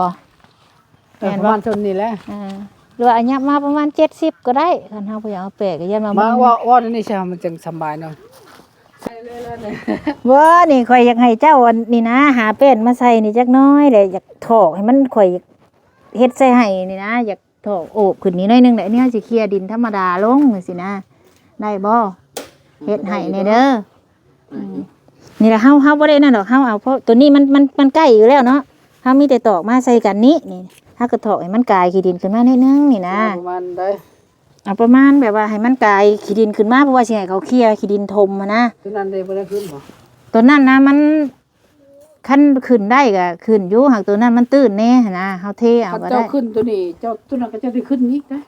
ບໍ່? ເອີ ແມ່ນບໍ່? ປະມານເທົ່ານີ້ແຫຼະ. ອ່າ ຫຼືວ່າອັນຫຍັບມາປະມານເຈັດສິບກໍໄດ້ ຄັນເຮົາບໍ່ຢາກເອົາແປກກໍຢ້ານວ່າມັນ ມາເວົ້າ ເວົ້າແນວນີ້ຊະ ມັນຈັ່ງສຳບາຍເນາະ. ບໍ່ ນີ້ຂ້ອຍຢາກໃຫ້ເຈົ້າອັນນີ້ນະ ຫາແປ້ນມາໃສ່ນີ້ຈັກໜ້ອຍແຫຼະ ຢາກຖອກໃຫ້ມັນ ຂ້ອຍເຮັດໃສ່ໃຫ້ນີ້ນະ ຢາກ ຖອກໂອບຂຶ້ນນີ້ໜ້ອຍໜຶ່ງແຫຼະ. ອັນນີ້ເຮົາຊິເຄຍດິນທຳມະດາລົງຈັ່ງຊີ້ນະ ໄດ້ບໍ່? ເຮັດໃຫ້ແດ່ເດີ. ອືມ ນີ້ລະ ເຮົາ ເຮົາບໍ່ໄດ້ນັ້ນດອກ ເຮົາເອົາ ເພາະໂຕນີ້ມັນ ມັນ ມັນໃກ້ຢູ່ແລ້ວເນາະ ເຮົາມີແຕ່ຕອກມາໃສ່ກັນນີ້ ນີ້ ເຮົາກໍຖອກໃຫ້ມັນກາຍຂີ້ດິນຂຶ້ນມາໜ້ອຍໜຶ່ງນີ້ນະ ປະມານໃດ? ເອົາປະມານແບບວ່າໃຫ້ມັນກາຍຂີ້ດິນຂຶ້ນມາ ເພາະວ່າຊິໃຫ້ເຂົາເຄຍຂີ້ດິນຖົມຫັ້ນນະ. ໂຕນັ້ນເດ້ ບໍ່ໄດ້ຂຶ້ນບໍ່? ໂຕນັ້ນນະ ມັນ ຄັນຂຶ້ນໄດ້ກໍຂຶ້ນຢູ່ ຫາກໂຕນັ້ນມັນຕື້ນແດ່ຫັ້ນນະ ເຮົາເທເອົາກໍໄດ້. ຄັນເຈົ້າຂຶ້ນໂຕນີ້ ເຈົ້າ ໂຕນັ້ນກໍເຈົ້າໄດ້ຂຶ້ນອີກນະ.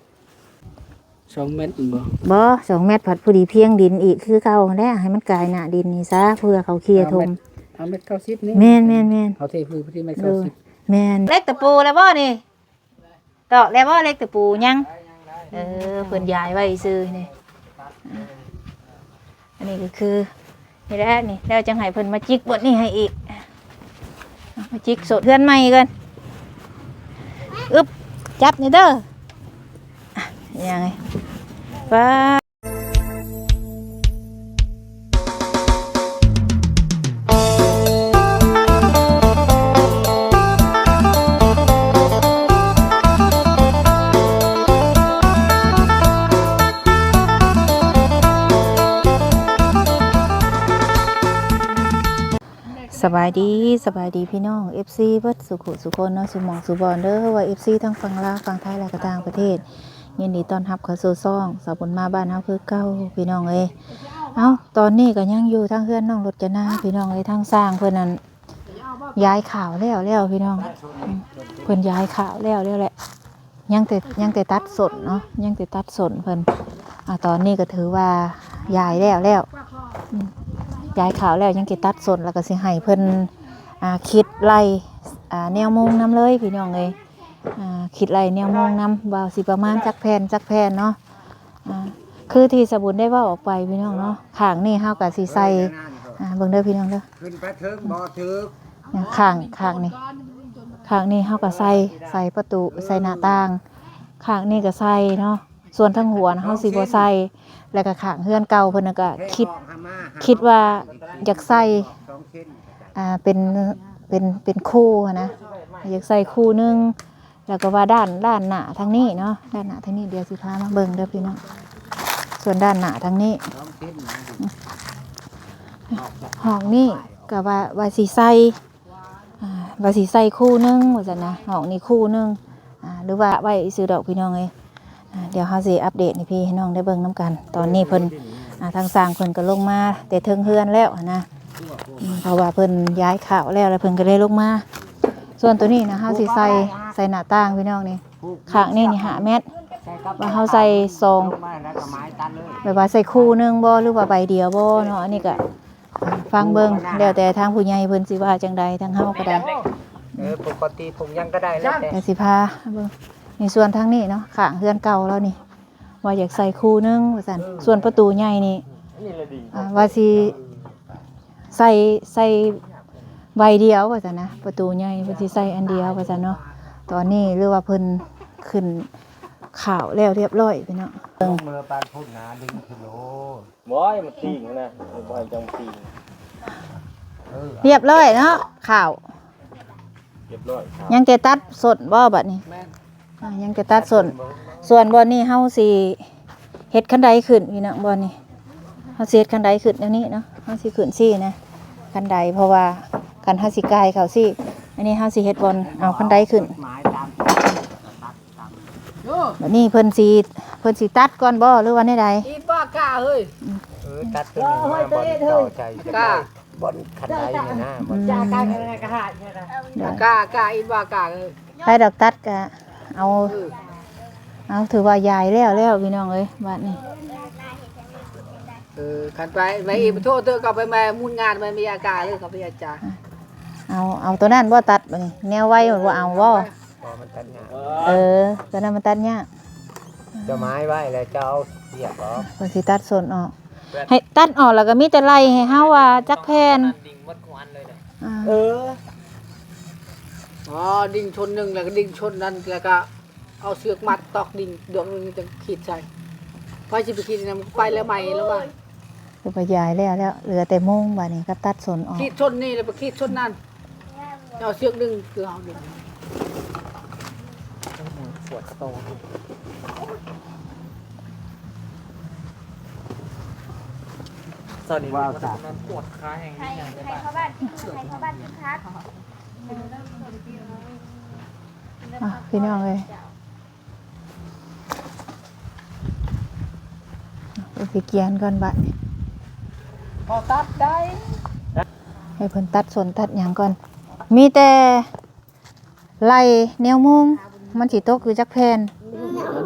ສອງແມັດແມ່ນບໍ່? ບໍ່ ສອງແມັດພັດພໍດີພຽງດິນອີກຄືເກົ່າຫັ້ນແຫຼະ ໃຫ້ມັນກາຍໜ້າດິນນີ້ຊະ ເພື່ອເຂົາເຄຍຖົມ. ເອົາແມັດ ເອົາແມັດເກົ້າສິບນີ້. ແມ່ນໆໆ ເຮົາເທພື້ນທີ່ແມັດເກົ້າສິບ. ແມ່ນ. ເຫຼັກຕະປູແລ້ວບໍ່ນີ້? ຕອກແລ້ວບໍ່ເຫຼັກຕະປູ? ຍັງ. ເອີ ເພິ່ນຢາຍໄວ້ຊື່ນີ້. ອັນນີ້ກໍຄື ນີ້ແຫຼະນີ້ ແລ້ວຈັ່ງໃຫ້ເພິ່ນມາຈິກບ່ອນນີ້ໃຫ້ອີກ. ມາຈິກໂສດເຮືອນໃໝ່ກ່ອນ. ອຶບ ຈັບນີ້ເດີ. ອະ ຍັງໄງ ປາ. ສະບາຍດີ ສະບາຍດີພີ່ນ້ອງເອັຟຊີເບິດສູ່ຜູ້ສູ່ຄົນເນາະ ສູ່ໝ່ອງສູ່ບ່ອນເດີ ວ່າເອັຟຊີທັງຝັ່ງລາວ ຝັ່ງໄທ ແລະກໍຕ່າງປະເທດ. ຍິນດີຕ້ອນຮັບເຂົ້າສູ່ຊ່ອງສາວບຸນມາບ້ານເຮົາຄືເກົ່າ ພີ່ນ້ອງເອີຍ. ເອົ້າ ຕອນນີ້ກໍຍັງຢູ່ທາງເຮືອນນ້ອງລົດຈະນາ ພີ່ນ້ອງເອີຍ ທາງຊ່າງເພິ່ນນັ້ນຍ້າຍຂ້າວແລ້ວແລ້ວ ພີ່ນ້ອງ. ອືມ ເພິ່ນຍ້າຍຂ້າວແລ້ວແລ້ວແຫຼະ ຍັງແຕ່ ຍັງແຕ່ຕັດສົ້ນເນາະ ຍັງແຕ່ຕັດສົ້ນເພິ່ນ. ອາ ຕອນນີ້ກໍຖືວ່າຍ້າຍແລ້ວແລ້ວ ອືມ ຍ້າຍຂ້າວແລ້ວ ຍັງແຕ່ຕັດສົ້ນ ແລ້ວກໍຊິໃຫ້ເພິ່ນ ອາ ຄິດໄລ່ ອາ ແນວມຸງນຳເລີຍ ພີ່ນ້ອງເອີຍ. ອາ ຄິດໄລ່ແນວມຸງນຳ ວ່າຊິປະມານຈັກແຜ່ນ ຈັກແຜ່ນເນາະ. ອາ ຄືທີ່ສາວບຸນໄດ້ເວົ້າອອກໄປ ພີ່ນ້ອງເນາະ ຂ້າງນີ້ເຮົາກໍຊິໃສ່ ອາ ເບິ່ງເດີພີ່ນ້ອງເດີ ຂຶ້ນໄປເທິງບໍ່ຖືກ ນະ ຂ້າງ ຂ້າງນີ້ ຂ້າງນີ້ເຮົາກໍໃສ່ ໃສ່ປະຕູ ໃສ່ໜ້າຕ່າງ ຂ້າງນີ້ກໍໃສ່ເນາະ. ສ່ວນທາງຫົວນະເຮົາຊິບໍ່ໃສ່ ແລ້ວກໍຂ້າງເຮືອນເກົ່າເພິ່ນນະກໍຄິດ ຄິດວ່າຢາກໃສ່ ອ່າ ເປັນ ເປັນ ເປັນຄູ່ຫັ້ນນະ ຢາກໃສ່ຄູ່ໜຶ່ງ. ແລ້ວກໍວ່າດ້ານ ດ້ານໜ້າທາງນີ້ເນາະ ດ້ານໜ້າທາງນີ້ ດຽວຊິພາມາເບິ່ງເດີພີ່ນ້ອງ. ສ່ວນດ້ານໜ້າທາງນີ້ ຫ້ອງນີ້ກໍວ່າ ວ່າຊິໃສ່ ອ່າ ວ່າຊິໃສ່ຄູ່ໜຶ່ງວ່າຊັ້ນນະ ຫ້ອງນີ້ຄູ່ໜຶ່ງ ອ່າ ຫຼືວ່າໄວ້ຊື່ດອກ ພີ່ນ້ອງເອີຍ. ອ່າ ດຽວເຮົາຊິອັບເດດໃຫ້ພີ່ໃຫ້ນ້ອງໄດ້ເບິ່ງນຳກັນ. ຕອນນີ້ເພິ່ນ ອ່າ ທາງຊ່າງເພິ່ນກໍລົງມາແຕ່ເທິງເຮືອນແລ້ວຫັ້ນນະ ອືມ ເພາະວ່າເພິ່ນຍ້າຍຂ້າວແລ້ວ ແລ້ວເພິ່ນກໍເລີຍລົງມາ. ສ່ວນໂຕນີ້ນະ ເຮົາຊິໃສ່ ໃສ່ໜ້າຕ່າງ ພີ່ນ້ອງນີ້ ຂ້າງນີ້ນີ້ຫ້າແມັດ ວ່າເຮົາໃສ່ສອງ ແບບວ່າໃສ່ຄູ່ໜຶ່ງບໍ່ ຫຼືວ່າໃບດຽວບໍ່ເນາະ. ອັນນີ້ກໍ ອ່າ ຟັງເບິ່ງ ແລ້ວແຕ່ທາງຜູ້ໃຫຍ່ເພິ່ນຊິວ່າຈັ່ງໃດ ທາງເຮົາກໍໄດ້. ເອີ ປົກກະຕິປຸງຫຍັງກໍໄດ້ ແລ້ວແຕ່ ແຕ່ຊິພາເບິ່ງ. ໃນສ່ວນທາງນີ້ເນາະ ຂ້າງເຮືອນເກົ່າລາວນີ້ ວ່າຢາກໃສ່ຄູ່ໜຶ່ງວ່າຊັ້ນ. ເອີ ສ່ວນປະຕູໃຫຍ່ນີ້ ອ່າ ວ່າຊິໃສ່ ໃສ່ໃບດຽວວ່າຊັ້ນນະ ປະຕູໃຫຍ່ເພິ່ນຊິໃສ່ອັນດຽວວ່າຊັ້ນເນາະ. ຕອນນີ້ຫຼືວ່າເພິ່ນຂຶ້ນຂ້າວແລ້ວຮຽບຮ້ອຍ ພີ່ນ້ອງ. ເບິ່ງ ເມືອປານພຸ້ນນະ ດຶງຂຶ້ນໂລດ. ບໍ່ໃຫ້ມັນຕີງນະ ບໍ່ໃຫ້ຈັງຕີງ. ຮຽບຮ້ອຍເນາະ ຂ້າວ ຮຽບຮ້ອຍ ຍັງແຕ່ຕັດສົ້ນບໍ່ບັດນີ້? ແມ່ນ ອ່າ ຍັງແຕ່ຕັດສົ້ນ. ສ່ວນບ່ອນນີ້ເຮົາຊິເຮັດຄັນໄດຂຶ້ນ ພີ່ນ້ອງ ບ່ອນນີ້ເຮົາຊິເຮັດຄັນໄດຂຶ້ນແນວນີ້ເນາະ ເຮົາຊິຂຶ້ນຊີ້ນະ ຄັນໄດ ເພາະວ່າຄັນເຮົາຊິກາຍເຂົ້າຊີ້ ອັນນີ້ເຮົາຊິເຮັດບ່ອນເອົາຄັນໄດຂຶ້ນ. ບັດນີ້ເພິ່ນຊິ ເພິ່ນຊິຕັດກ່ອນບໍ່ ຫຼືວ່າແນວໃດ? ອີບວ່າກາເຮີ້ຍ ເອີ ຕັດຕົວນີ້ມາບ່ອນຕໍ່ໃສ່ ກາ ບ່ອນຄັນໄດນີ້ນະ ອືມ ກາ ກາ ກາ ອີບວ່າກາເຮີ້ຍ. ໃຜດອກຕັດກະເອົາ ເອີ ເອົາ ຖືວ່າຢາຍແລ້ວແລ້ວ ພີ່ນ້ອງເອີຍ ບາດນີ້. ເອີ ຄັນໄປ ໄປອີກ ໂທດເທີ ກໍໄປມາໝຸນງານໄປມີອາກາເລີຍ ເຂົາໄປອາຈານ. ເອົາ ເອົາໂຕນັ້ນບໍ່ຕັດ ບາດນີ້ ແນວໄວບໍ່ເອົາບໍ່? ບໍ່ ມັນຕັດຍາກ. ເອີ ໂຕນັ້ນມັນຕັດຍາກ. ຈະໝາຍໄວ້ແລ້ວຈະເອົາສຽບອອກ ເພິ່ນຊິຕັດສົ້ນອອກ ໃຫ້ຕັດອອກ ແລ້ວກໍມີແຕ່ໄລ່ໃຫ້ເຮົາວ່າຈັກແຜ່ນ. ອ່າ ເອີ ອໍ ດິ້ງຊົນໜຶ່ງ ແລ້ວກໍດິ້ງຊົນນັ້ນ ແລ້ວກໍເອົາເຊືອກມັດຕອກດິ້ງດວງໜຶ່ງ ຈັ່ງຂີດໃສ່. ໃຜຊິໄປຂີດນຳ ໄປແລ້ວໃໝ່ແລ້ວວ່າ. ຄືວ່າຢາຍແລ້ວ ແລ້ວເຫຼືອແຕ່ມຸງບາດນີ້ ກໍຕັດສົນອອກ ຂີດຊົນນີ້ ແລ້ວໄປຂີດຊົນນັ້ນ ເອົາເຊືອກດຶງຄືເຮົາດຶງ. ປວດຄໍ ເຊົ້ານີ້ວ່າ ປວດຂາແຮງ ໃຫ້ ໃຫ້ເຂົ້າບ້ານກິນ ໃຫ້ເຂົ້າບ້ານກິນຜັກ. ອ່ະ ພີ່ນ້ອງເອີຍ ເພິ່ນຊິກຽນກ່ອນບາດນີ້ ພໍຕັດໄດ້ ໃຫ້ເພິ່ນຕັດສົນຕັດຫຍັງກ່ອນ. ມີແຕ່ໄລ່ແນວມຸງ ມັນຊິຕົກຢູ່ຈັກແຜ່ນ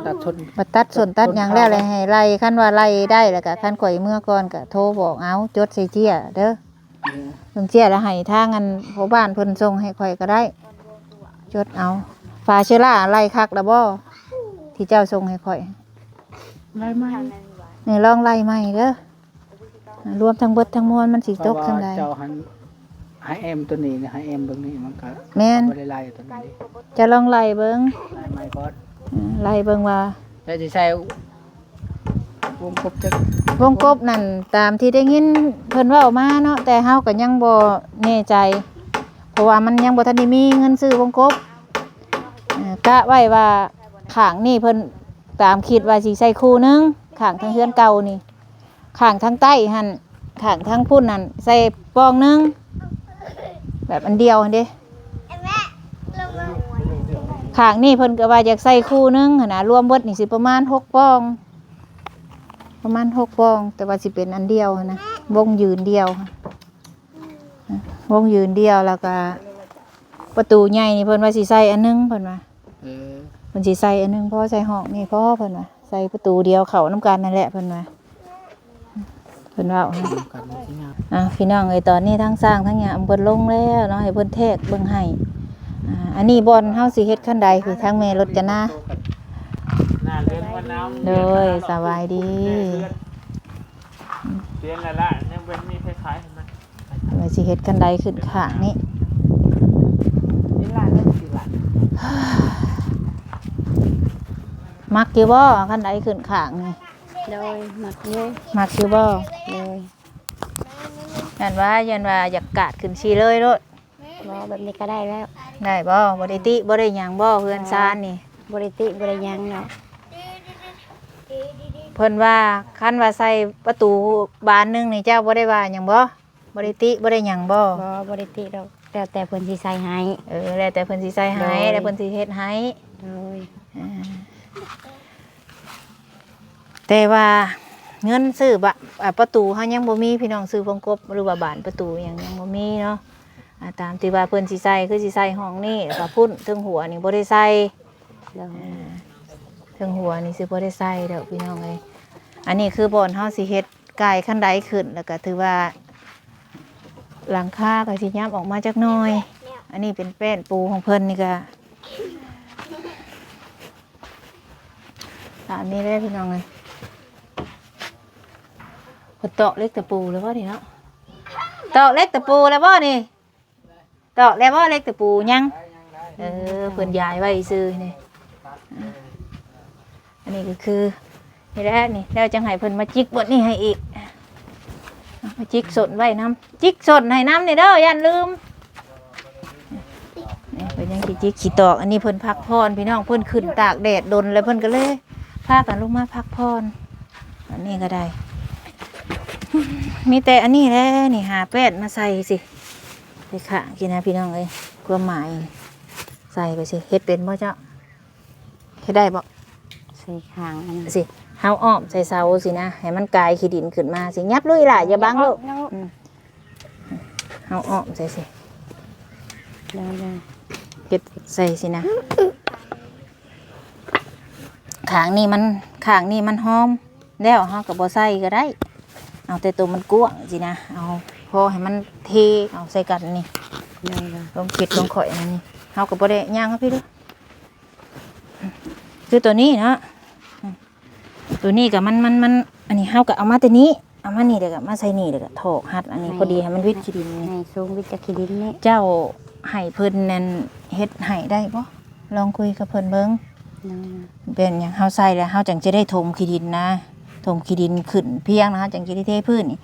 ຕັດຊົນ ບັດຕັດສົນຕັດຫຍັງແລ້ວ ແລ້ວໃຫ້ໄລ່. ຄັນວ່າໄລ່ໄດ້ແລ້ວກະ ຄັນຂ້ອຍເມືອກ່ອນກະໂທບອກເອົາ ຈົດໃສ່ເຈ້ຍເດີ. ເບິ່ງເຈ້ຍແລ້ວໃຫ້ທາງອັນພໍ່ບ້ານເພິ່ນສົ່ງໃຫ້ຂ້ອຍກໍໄດ້ ຈົດເອົາ. ຝາເຊື້ອລາໄລ່ຄັກແລ້ວບໍ່ ທີ່ເຈົ້າສົ່ງໃຫ້ຂ້ອຍ? ໄລ່ໃໝ່ ນີ້ລອງໄລ່ໃໝ່ເດີ. ລວມທັງເບິດທັງມວນມັນຊິຕົກສ່ຳໃດ? ເຈົ້າຫັ້ນໃຫ້ແອມຕົວນີ້ ໃຫ້ແອມເບິ່ງນີ້ ມັນກໍ ແມ່ນ ບໍ່ໄດ້ໄລ່ຕົວນີ້ເດ້. ເຈົ້າລອງໄລ່ເບິ່ງ ໄລ່ໃໝ່ກ່ອນ ອືມ ໄລ່ເບິ່ງວ່າ ແລ້ວຊິໃສ່ ວົງກົບຈັກ ວົງກົບນັ້ນ ຕາມທີ່ໄດ້ຍິນເພິ່ນເວົ້າມາເນາະ ແຕ່ເຮົາກໍຍັງບໍ່ແນ່ໃຈ ເພາະວ່າມັນຍັງບໍ່ທັນໄດ້ມີເງິນຊື້ວົງກົບ. ເອີ ກະໄວ້ວ່າຂ້າງນີ້ເພິ່ນ ຕາມຄິດວ່າຊິໃສ່ຄູ່ໜຶ່ງ ຂ້າງທາງເຮືອນເກົ່ານີ້ ຂ້າງທາງໃຕ້ຫັ້ນ ຂ້າງທາງພຸ້ນນັ້ນໃສ່ປ່ອງໜຶ່ງ ແບບອັນດຽວຫັ້ນເດ້. ຂ້າງນີ້ເພິ່ນກໍວ່າຢາກໃສ່ຄູ່ໜຶ່ງຫັ້ນນະ ລວມເບິດນີ້ຊິປະມານຫົກປ່ອງ ປະມານຫົກປ່ອງ ແຕ່ວ່າຊິເປັນອັນດຽວຫັ້ນນະ ວົງຢືນດຽວ ວົງຢືນດຽວ ແລ້ວກໍປະຕູໃຫຍ່ນີ້ເພິ່ນວ່າຊິໃສ່ອັນໜຶ່ງ ເພິ່ນວ່າ ເອີ ເພິ່ນຊິໃສ່ອັນໜຶ່ງ ພໍໃສ່ຫ້ອງນີ້ພໍ ເພິ່ນວ່າ ໃສ່ປະຕູດຽວເຂົ້ານຳກັນນັ້ນແຫຼະ ເພິ່ນວ່າ ເພິ່ນເວົ້າ ນຳກັນມັນຊິງາມ. ອ່າ ພີ່ນ້ອງເອີຍ ຕອນນີ້ທັງຊ່າງທັງຫຍັງເພິ່ນລົງແລ້ວເນາະ ໃຫ້ເພິ່ນແທກເບິ່ງໃຫ້. ອ່າ ອັນນີ້ບ່ອນເຮົາຊິເຮັດຄັນໄດ ຄືທາງແມ່ລົດຈະນາ ໜ້າເຮືອນພໍ່ນ້ຳ ໂດຍ ສະບາຍດີ ເດືອນລະລະ ຍັງບໍ່ມີໃຜຂາຍໃຫ້ມັນ ວ່າຊິເຮັດຄັນໄດຂຶ້ນຂ້າງນີ້ ມັກຢູ່ບໍ່ ຄັນໄດຂຶ້ນຂ້າງນີ້? ໂດຍ ມັກຢູ່. ມັກຢູ່ບໍ່? ໂດຍ. ຢ້ານວ່າ ຢ້ານວ່າຢາກກາດຂຶ້ນຊີ້ເລີຍໂລດ. ບໍ່ ແບບນີ້ກໍໄດ້ແລ້ວ. ໄດ້ບໍ່? ບໍ່ໄດ້ຕິບໍ່ໄດ້ຫຍັງບໍ່ ເຮືອນຊານນີ້? ບໍ່ໄດ້ຕິບໍ່ໄດ້ຫຍັງດອກ. ເພິ່ນວ່າ ຄັນວ່າໃສ່ປະຕູບານໜຶ່ງນີ້ ເຈົ້າບໍ່ໄດ້ວ່າຫຍັງບໍ່? ບໍ່ໄດ້ຕິບໍ່ໄດ້ຫຍັງບໍ່? ບໍ່ ບໍ່ໄດ້ຕິດອກ ແລ້ວແຕ່ເພິ່ນຊິໃສ່ໃຫ້. ເອີ ແລ້ວແຕ່ເພິ່ນຊິໃສ່ໃຫ້ ໂດຍ ແລ້ວເພິ່ນຊິເຮັດໃຫ້. ໂດຍ. ອ່າ ແຕ່ວ່າເງິນຊື້ບະ ອ່າ ປະຕູເຮົາຍັງບໍ່ມີ ພີ່ນ້ອງ ຊື້ວົງກົບ ຫຼືວ່າບານປະຕູຫຍັງຍັງບໍ່ມີເນາະ. ອ່າ ຕາມທີ່ວ່າເພິ່ນຊິໃສ່ ຄືຊິໃສ່ຫ້ອງນີ້ ແລ້ວກໍພຸ້ນເທິງຫົວນີ້ບໍ່ໄດ້ໃສ່. ໂດຍ. ອ່າ ເທິງຫົວນີ້ຊິບໍ່ໄດ້ໃສ່ດອກ ພີ່ນ້ອງເອີຍ. ອັນນີ້ຄືບ່ອນເຮົາຊິເຮັດ ກາຍຄັນໄດຂຶ້ນ ແລ້ວກໍຖືວ່າຫຼັງຄາກໍຊິຫຍັບອອກມາຈັກໜ່ອຍ. ອັນນີ້ເປັນແປ້ນປູຂອງເພິ່ນນີ້ກໍຕາມນີ້ແຫຼະ ພີ່ນ້ອງເອີຍ. ເພິ່ນຕອກເຫຼັກຕະປູແລ້ວບໍ່ນີ້ເນາະ? ຕອກເຫຼັກຕະປູແລ້ວບໍ່ນີ້? ຕອກແລ້ວບໍ່ເຫຼັກຕະປູ? ຍັງ. ເອີ ເພິ່ນຢາຍໄວ້ຊື່ນີ້. ອັນນີ້ກໍຄື ນີ້ແຫຼະນີ້ ແລ້ວຈັ່ງໃຫ້ເພິ່ນມາຈິກບ່ອນນີ້ໃຫ້ອີກ. ມາຈິກສົ້ນໄວ້ນຳ ຈິກສົ້ນໃຫ້ນຳນີ້ເດີ ຢ້ານລືມ. ນີ້ເພິ່ນຍັງຊິຈິກຊິຕອກ. ອັນນີ້ເພິ່ນພັກຜ່ອນ ພີ່ນ້ອງ ເພິ່ນຂຶ້ນຕາກແດດດົນ ແລ້ວເພິ່ນກໍເລີຍພາກັນລົງມາພັກຜ່ອນ. ອັນນີ້ກໍໄດ້ ມີແຕ່ອັນນີ້ແຫຼະນີ້ ຫາແປ້ນມາໃສ່ຊິ ໄປຂ້າງຊີ້ນະ ພີ່ນ້ອງເອີຍ. ຄວາມໝາຍໃສ່ໄປຊິ. ເຮັດເປັນບໍ່ເຈົ້າ? ເຮັດໄດ້ບໍ່? ໃສ່ຂ້າງອັນນີ້ຊິ ເຮົາອ້ອມໃສ່ເສົາຊິນະ ໃຫ້ມັນກາຍຂີ້ດິນຂຶ້ນມາຊິ. ຫຍັບລຸຍຫຼາຍ ຢ່າບັງລູກ. ອືມ ເຮົາອ້ອມໃສ່ຊິ ໄດ້ໆ ເຮັດໃສ່ຊິນະ. ຂ້າງນີ້ມັນ ຂ້າງນີ້ມັນຫອມ ແລ້ວເຮົາກໍບໍ່ໃສ່ກໍໄດ້ ເອົາແຕ່ໂຕມັນກວ້າງຊີ້ນະ ເອົາພໍໃຫ້ມັນເທເອົາໃສ່ກັນນີ້. ໄດ້ໆ ຄວາມຄິດຂອງຂ້ອຍນະນີ້ ເຮົາກໍບໍ່ໄດ້ຫຍັງ. ເອົາພີ້ດູ ຄືໂຕນີ້ເນາະ ໂຕນີ້ກໍມັນ ມັນ ມັນ ອັນນີ້ເຮົາກໍເອົາມາແຕ່ນີ້ ເອົາມານີ້ ແລ້ວກໍມາໃສ່ນີ້ ແລ້ວກໍຖອກຮັດອັນນີ້ ໃຫ້ ພໍດີໃຫ້ມັນວິດຂີ້ດິນນີ້ ໃຫ້ສູງວິດຈາກຂີ້ດິນນີ້. ເຈົ້າ ໃຫ້ເພິ່ນນັ້ນເຮັດໃຫ້ໄດ້ບໍ່? ລອງຄຸຍກັບເພິ່ນເບິ່ງ. ໂດຍ. ເປັນຫຍັງເຮົາໃສ່ແລ້ວ ເຮົາຈັ່ງຈະໄດ້ຖົມຂີ້ດິນນະ, ຖົມຂີ້ດິນຂຶ້ນພຽງນະ ເຮົາຈັ່ງຈະໄດ້ເທພື້ນນີ້.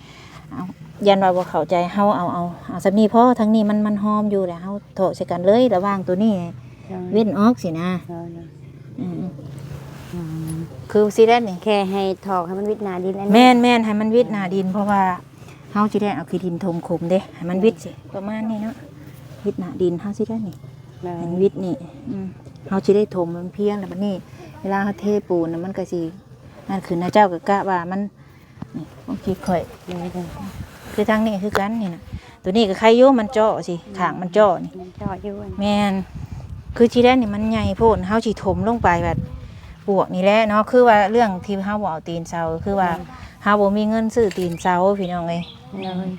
ເອົາ ຢ້ານວ່າບໍ່ເຂົ້າໃຈ ເຮົາເອົາ ເອົາ ເອົາສ່ຳນີ້ພໍ, ທາງນີ້ມັນ ມັນຫອມຢູ່ແລ້ວ ເຮົາຖອກໃສ່ກັນເລີຍ ລະຫວ່າງໂຕນີ້ ໂດຍ ເວັ້ນອອກຊີ້ນະ. ໂດຍ ໂດຍ. ອືມ ອືມ ຄືຊິໄດ້ນີ້ ແຄ່ໃຫ້ຖອກໃຫ້ມັນວິດໜ້າດິນອັນນີ້. ແມ່ນໆ ໃຫ້ມັນວິດໜ້າດິນ ເພາະວ່າ ເຮົາຊິໄດ້ເອົາຂີ້ດິນຖົມຂົມເດ້ ໃຫ້ມັນ ແມ່ນ ວິດຊິ ປະມານນີ້ເນາະ ວິດໜ້າດິນເຮົາຊິໄດ້ນີ້ ແມ່ນ ໃຫ້ມັນວິດນີ້. ອືມ ເຮົາຊິໄດ້ຖົມມັນພຽງ ແລ້ວບັດນີ້ເວລາເຮົາເທປູນນະ ມັນກໍຊິນັ້ນຂຶ້ນນະ. ເຈົ້າກໍກະວ່າມັນ ນີ້ ຄວາມຄິດຂ້ອຍ ໂດຍ ໂດຍ ຄືທາງນີ້ຄືກັນນີ້ນະ. ໂຕນີ້ກໍໄຄຢູ່ ມັນເຈາະຊິ ອືມ ຂ້າງມັນເຈາະນີ້ ມັນເຈາະຢູ່. ແມ່ນ ຄືຊິໄດ້ນີ້ມັນໃຫຍ່ໂພດ ເຮົາຊິຖົມລົງໄປແບບປວກນີ້ແຫຼະເນາະ. ຄືວ່າເລື່ອງທີ່ເຮົາບໍ່ເອົາຕີນເສົາ ຄືວ່າ ແມ່ນ ເຮົາບໍ່ມີເງິນຊື້ຕີນເສົາ ພີ່ນ້ອງເອີຍ. ໂດຍ.